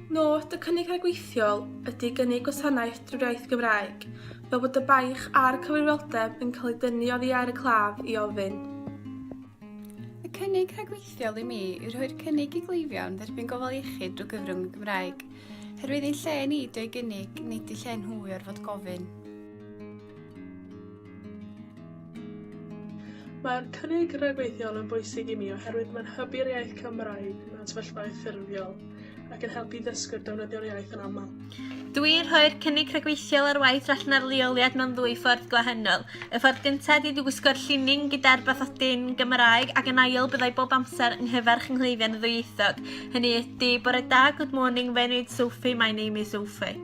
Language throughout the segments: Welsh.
Nod y cynnig rhagweithiol ydy gynnig gwasanaeth drwy'r iaith Gymraeg, fel bod y baich a'r cyfrifoldeb yn cael ei dynnu oddi ar y claf i ofyn. Y cynnig rhagweithiol i mi yw rhoi'r cynnig i gleifion dderbyn gofal iechyd drwy gyfrwng y Gymraeg, herwydd ein lle ni yw ei gynnig, nid eu lle nhw i orfod gofyn. Mae'r cynnig rhagweithiol yn bwysig i mi oherwydd mae'n hybu'r iaith Cymraeg mewn sefyllfaoedd ffurfiol ac yn helpu ddysgwyr defnyddio'r iaith yn aml. Dwi'n rhoi'r cynnig rhagweithiol ar waith allan ar leoliad mewn ddwy ffordd gwahanol. Y ffordd gyntaf ydy gwisgo'r llinyn gyda'r bathodyn Gymraeg ac yn ail byddai bob amser yng nghyfarch yng nghleifion ddwyieithog. Hynny ydy, bore da, good morning, fy enw i Sophie, my name is Sophie.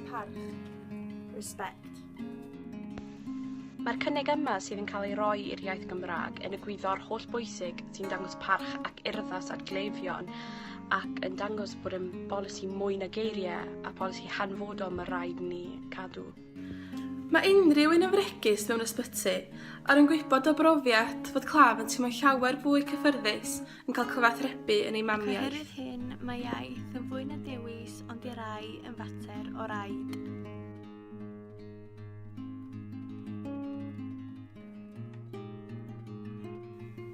Parch. Respect. Mae'r cynnig yma sydd yn cael ei roi i'r iaith Gymraeg yn egwyddor holl bwysig sy'n dangos parch ac urddas at gleifion ac yn dangos bod yn bolisi mwy na geiriau a polisi hanfodol mae rhaid ni cadw. Mae unrhyw un yn fregus mewn ysbyty, a rwy'n gwybod o brofiad fod claf yn teimlo'n llawer fwy cyffyrddus yn cael cyfathrebu yn ei mamiaith. Oherwydd hyn, mae iaith yn fwy na dewis ond i rai yn fater o raid.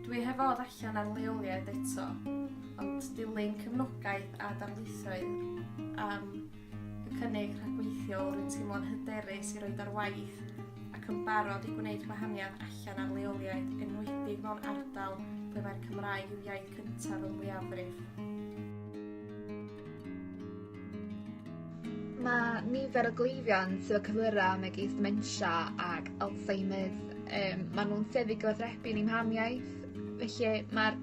Dwi heb fod allan ar leoliad eto, ond dilyn cefnogaeth a darlithoedd am y cynnig rhagweithiol rwy'n teimlo'n hyderus i roid ar waith ac yn barod i gwneud gwahaniaeth allan ar leoliad, enwedig mewn ardal ble mae'r Cymraeg yw iaith cyntaf y mwyafrif. Mae nifer o gleifion sydd â cyflyrau megis dementia ac Alzheimer's, um, maen nhw'n tueddu gyfathrebu yn eu mhamiaith, felly mae'r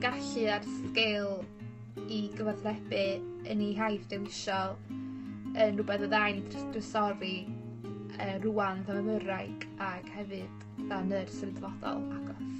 gallu a'r sgil i gyfathrebu yn eu hiaith dewisol yn rhywbeth y ddau ni drysori rŵan fel myfyrwraig ac hefyd fel nyrs yn y dyfodol agos.